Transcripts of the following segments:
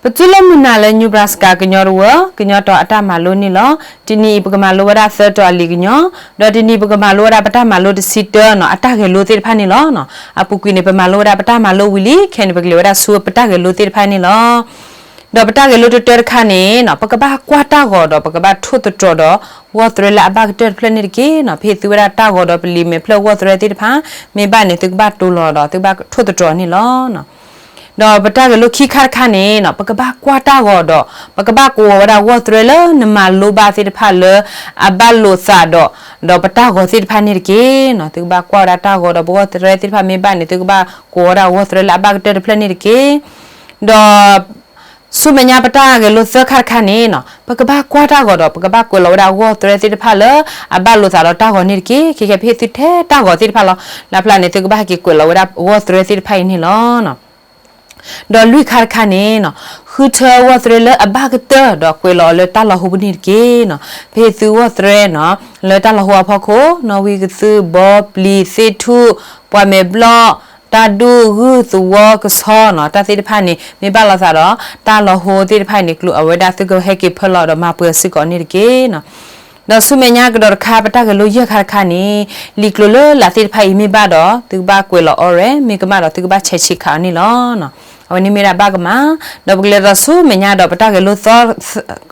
ပစုလၢမုၢ်နၤလၢ Nebraska ကညီတဝၢ ကညီတီၤအတၢ်မၤလိန့ၣ်လီၤ. တနံၤအံၤ ပကမၤလိဝဲဒၣ်သၢတီၤအလံာ်ကညီ, ဒီးတနံၤပကမၤလိဝဲဒၣ်ပတၢ်မၤလိတဆံတၢနီၤ, အတၢ်ဂဲၤလိသ့ၣ်တဖၣ်န့ၣ်လီၤ. အပူၤကွံာ်န့ၣ် ပမၤလိဝဲဒၣ်ပတၢ်မၤလိဝံၤလံ, ခဲန့ၣ် ပကလဲၤဝဲဒၣ်ဆူပတၢ်ဂဲၤလိသ့ၣ်တဖၣ်န့ၣ်လီၤ. ဒီးပတၢ်ဂဲၤလိတတၢတခါန့ၣ်နီၤ, ပကဘၣ်ကွၢ်တၢ်ဂီၤဒီး ပကဘၣ်ထိၣ်သတြီၤဒီး ဂီၢ်သရဲလၢအဘၣ်ကတၢၢ်တဖျၢၣ်န့ၣ်တက့ၢ်နီၤ. ဖဲသုဝဲဒၣ်တၢ်ဂီၤဒီးပလံာ်မဲာ်ဖျၢၣ်ဂီၢ်သရဲသ့ၣ်တဖၣ် မ့ၢ်ဘၣ်န့ၣ် သုကဘၣ်တိၤလီၤဒီး သုကဘၣ်ထိၣ်သတြီၤန့ၣ်လီၤ. ဒီးပတၢ်ဂဲၤလိခံခါတခါန့ၣ်နီၤ, ပကဘၣ်ကွၢ်တၢ်ဂီၤဒီး ပကဘၣ်ကိးဂီၤဝဲဒၣ်ဂီၢ်သရဲလၢနမၤလိဘၣ်သ့ၣ်တဖၣ်လၢ အဘၣ်လိာ်သးဒီး ဒီးပတၢ်ဂီၤသ့ၣ်တဖၣ်န့ၣ်တက့ၢ်နီၤ. သုကဘၣ်ကွၢ်ဝဲဒၣ်တၢ်ဂီၤဒီးပဂီၢ်သရဲသ့ၣ်တဖၣ်မ့ၢ်ဘၣ်န့ၣ် သုကဘၣ်ကိးဝဲဒၣ်ဂီၢ်သရဲလၢအဘၣ်ကတၢၢ်တဖျၢၣ်န့ၣ်တက့ၢ်. ဒီး ဆူမဲာ်ညါပတၢ်ဂဲၤလိသၢခါတခါန့ၣ်နီၤ, ပကဘၣ်ကွၢ်တၢ်ဂီၤဒီး ပကဘၣ်ကွဲးလီၤဝဲဒၣ်ဂီၢ်သရဲသ့ၣ်တဖၣ်လၢ အဘၣ်လိာ်သးဒီးတၢ်ဂီၤန့ၣ်တက့ၢ်. ခဲခဲဖဲသုထဲတၢ်ဂီၤသ့ၣ်တဖၣ်လီၤ. လၢဖျါန့ၣ် သုကဘၣ်ဟဲက့ၤကွဲးလီၤဝဲဒၣ်ဂီၢ်သရဲသ့ၣ်တဖၣ်အံၤန့ၣ်လီၤ. ဒီးလွံၢ်ခါတခါန့ၣ်နီၤ, ဃုထၢဂီၢ်သရဲလၢအဘၣ်ကတၢၢ်ဒီးကွဲးလီၤအီၤလၢတၢ်လီၤဟိပူၤန့ၣ်တက့ၢ်နီၤ. ဖဲသုဂီၢ်သရဲနီၤ, လၢတၢ်လီၤဟိအဖီခိၣ် နီၣ်ဝံကသူ, ဘီပျံၤ, သ့ၣ်ထူၣ်, ပှၤမဲာ်ဘျီၣ်, တၢ်ဒူၣ်, ဂုၢ်, သဝီ, ကဆီနီၤ, တၢ်သ့ၣ်တဖၣ်န့ၣ် မ့ၢ်ဘၣ်လိာ်သးဒီး တၢ်လီၤဟိသ့ၣ်တဖၣ်အံၤန့ၣ် ကျိၤအဝဲဒၣ်သုကဟဲက့ၤဖၢလီၤဒီးမၤပှဲၤစ့ၢ်ကီးန့ၣ်တက့ၢ်နီၤ. ဒီးဆူမဲာ်ညါကဒီးတခါ ပတၢ်ဂဲၤလိယဲၢ်ခါတခါန့ၣ်, လံာ်ကျိၤလၢလာ်သ့ၣ်တဖၣ်အံၤမ့ၢ်ဘၣ်ဒီး သုကဘၣ်ကွဲးလီၤအီရဲ, မ့ၢ်ကမၣ်ဒီးသုကဘၣ်ဆဲးဆံးခးအီၤန့ၣ်လီၤ. အဝဲန့ၣ်မ့ၢ်ဒၣ်ဘၣ်ကမၣ်, ဒီးပကလဲၤဒီးဆူမဲာ်ညါဒီးပတၢ်ဂဲၤလိသီ,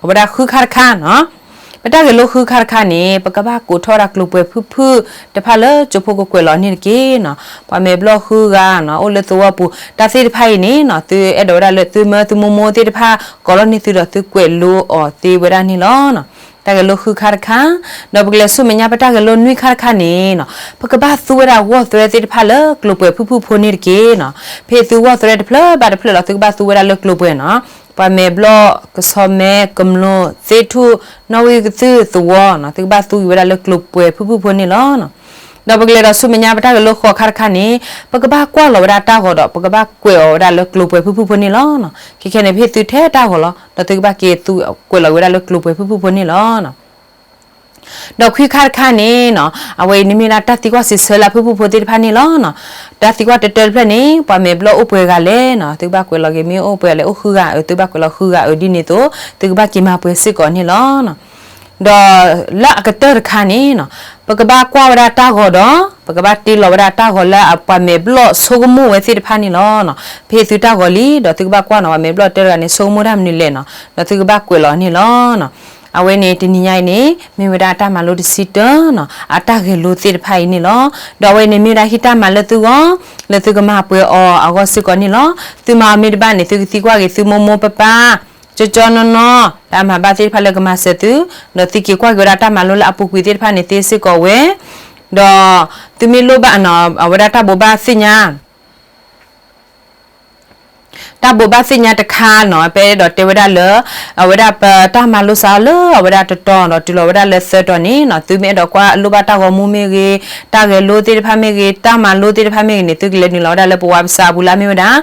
ဝဲဒၣ်ဃုခါတခါနီၤ. ပတၢ်ဂဲၤလိဃုခါတခါန့ၣ် ပကဘၣ်ကိးထီၣ်ဝဲဒၣ်ကျိၤပှဲၤဖုၣ်ဖုၣ်တဖၣ်လၢကၠိဖိကကွဲးလီၤန့ၣ်တက့ၢ်နီၤ. ပှၤမဲာ်ဘျီၣ်ဃုဂၤနီၤ, အိၣ်လၢသဝီပူၤ, တၢ်သ့ၣ်တဖၣ်အံၤန့ၣ်နီၤ, သုအဲၣ်ဒိးဝဲဒၣ်လၢသုမၢသုမိၢ်မိၢ်သ့ၣ်တဖၣ် ကိးလီၤန့ၢ်သုဒီးသုကွဲးလိအီၤသ့ဝဲဒၣ်န့ၣ်လီၤ. တၢ်ဂဲၤလိဃုခါတခါ, ဒီးပကလဲၤဆူမဲာ်ညါပတၢ်ဂဲၤလိနွံခါတခါန့ၣ်နီၤ, ပကဘၣ်သူဝဲဒၣ်ဂီၢ်သရဲသ့ၣ်တဖၣ်လၢကျိၤပှဲၤဖုၣ်ဖုၣ်ဖိန့ၣ်တက့ၢ်နီၤ. ဖဲသုဂီၢ်သရဲတဖျၢၣ်ဘၣ်တဖျၢၣ်လီၤ သုကဘၣ်သူဝဲဒၣ်လၢကျိၤပှဲၤနီၤ. ပှၤမဲာ်ဘျီၣ်, ကဆီမဲ, ကမျိး, သ့ၣ်ထူၣ်, နီၣ်ဝံကသူ, သဝီနီၤ, သုကဘၣ်သူဝဲဒၣ်လၢကျိၤပှဲၤဖုၣ်ဖုၣ်ဖိန့ၣ်လီၤ. ဒီးပကလဲၤဒီးဆူမဲာ်ညါပတၢ်ဂဲၤလိဃိးခါတခါန့ၣ်, ပကဘၣ်ကွၢ်လီၤဝဲဒၣ်တၢ်ဂီၤဒီး ပကဘၣ်ကွဲးအီၤဝဲဒၣ်လၢကျိၤပှဲၤဖုၣ်ဖုၣ်ဖိန့ၣ်လီၤ. ခဲခဲန့ၣ် ဖဲသုထဲတၢ်ဂီၤလီၤ ဒီးသုကဘၣ်က့ၤသူကွဲးလီၤဝဲဒၣ်လၢကျိၤပှဲၤဖုၣ်ဖုၣ်ဖိန့ၣ်လီၤ. ဒီးခွံခါတခါန့ၣ်နီၤ, အဝဲအံၤန့ၣ်မ့ၢ်ဒၣ်တၢ်သံကွၢ်စံးဆၢလၢဖုၣ်ဖုၣ်ဖိသ့ၣ်တဖၣ်န့ၣ်လီၤ. တၢ်သံကွၢ်တတၢတဖျၢၣ်န့ၣ် ပှၤမဲာ်ဘျီၣ်အိၣ်ပှဲၤဂၤလဲၣ်နီၤ, သုကဘၣ်ကွဲးလီၤက့ၤ မ့ၢ်အိၣ်ပှဲၤဂၤလဲၣ်အိၣ်ဃုဂၤဧါ, သုဘၣ်ကွဲးလီၤဃုဂၤဧါဒ်န့ၣ်အသိး သုကဘၣ်က့ၤမၤပှဲၤစ့ၢ်ကီးန့ၣ်လီၤ. ဒီးလၢအကတၢၢ်တခါန့ၣ်နီၤ, ပကဘၣ်ကွၢ်ဝဲဒၣ်တၢ်ဂီၤဒီး ပကဘၣ်တ့လီၤဝဲဒၣ်တၢ်ဂီၤလၢအပှၤမဲာ်ဘျီၣ်ဆိကမိၣ်ဝဲသ့ၣ်တဖၣ်န့ၣ်လီၤ. ဖဲသုတၢ်ဂီၤလံ ဒီးသုကဘၣ်ကွၢ်နီၤ ပှၤမဲာ်ဘျီၣ်တၢတဂၤန့ၣ် ဆိကမိၣ်တၢ်မနုၤလဲၣ်နီၤ, ဒီးသုကဘၣ်ကွဲးလီၤန့ၣ်လီၤ. အဝဲန့ၣ်တနံၤညါအံၤန့ၣ် မ့ၢ်ဝဲဒၣ်တၢ်မၤလိတဆံတၢနီၤ, အတၢ်ဂဲၤလိသ့ၣ်တဖၣ်အံၤန့ၣ်လီၤ. ဒီးအဝဲန့ၣ်မ့ၢ်ဝဲဒၣ်ဟံၣ်တၢ်မၤလၢသုဂီၢ်, လၢသုကမၤပှဲၤအီၤအဂီၢ်စ့ၢ်ကီးန့ၣ်လီၤ. သုမၤအီၤမ့ၢ်တဘၣ်န့ၣ် သုကသံကွၢ်က့ၤသုမိၢ်မိၢ်ပၢ်ပၢ် ကၠီကၠီနီၢ်နီၢ် လၢအမၤဘၣ်သ့ၣ်တဖၣ်လၢကမၤစၢၤသု, ဒီးသုက့ၤကွၢ်က့ၤဝဲဒၣ်တၢ်မၤလိလၢအပူၤကွံာ်သ့ၣ်တဖၣ်န့ၣ်သ့စ့ၢ်ကီးဝဲ, ဒီးသုမ့ၢ်လိၣ်ဘၣ်နီၤ အဝဲဒၣ်တၢ်ဘိးဘၣ်သ့ၣ်ညါ တၢ်ဘိးဘၣ်သ့ၣ်ညါတခါနီၤ ပအဲၣ်ဒိးတဲဝဲဒၣ်လၢ အဝဲဒၣ်ပတၢ်မၤလိစးလၢအဝဲဒၣ်တတီၤဒီး တုၤလီၤဝဲဒၣ်လၢသၢတီၤန့ၣ်နီၤ, သုမ့ၢ်အဲၣ်ဒိးကွၢ်လိၣ်ဘၣ်တၢ်ဂီၤမူမ့ၢ်ဂ့ၤ, တၢ်ဂဲၤလိသ့ၣ်တဖၣ်မ့ၢ်ဂ့ၤ, တၢ်မၤလိသ့ၣ်တဖၣ်မ့ၢ်ဂ့ၤန့ၣ် သုကလဲၤနုာ်လီၤဝဲဒၣ်လၢပဝါပစးအပူၤလၢအမ့ၢ်ဝဲဒၣ်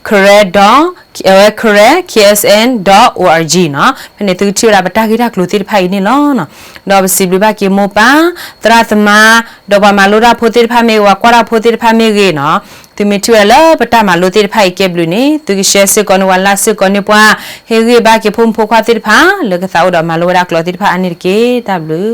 Karen ဒီး Karen K S N dot O R G နီၤ, ဖဲန့ၣ်သုကထံၣ်ဝဲဒၣ်ပတၢ်ဂ့ၢ်တၢ်ကျိၤသ့ၣ်တဖၣ်အံၤန့ၣ်လီၤ. ဒီးပစံးဘျုးဘၣ်က့ၤမိၢ်ပၢ် သရၣ်သမါ ဒီးပှၤမၤလိတၢ်ဖိသ့ၣ်တဖၣ်မ့ၢ်ဂ့ၤ, ပှၤကွၢ်တၢ်ဖိသ့ၣ်တဖၣ်မ့ၢ်ဂ့ၤနီၤ, သုမ့ၢ်ထံၣ်ဝဲဒၣ်လၢပတၢ်မၤလိသ့ၣ်တဖၣ်အံၤကဲဘျုးန့ၣ် သုက share စ့ၢ်ကီးန့ၢ်ပှၤ like စ့ၢ်ကီးန့ၢ်ပှၤ, ဟ့ၣ်ဂံၢ်ဘါက့ၤဖိမုၣ်ဖိခွါသ့ၣ်တဖၣ် လၢကသးအိၣ်ဒီးမၤလိဝဲဒၣ်ကျိာ်သ့ၣ်တဖၣ်အါန့ၣ်တက့ၢ်. တၢ်ဘျုး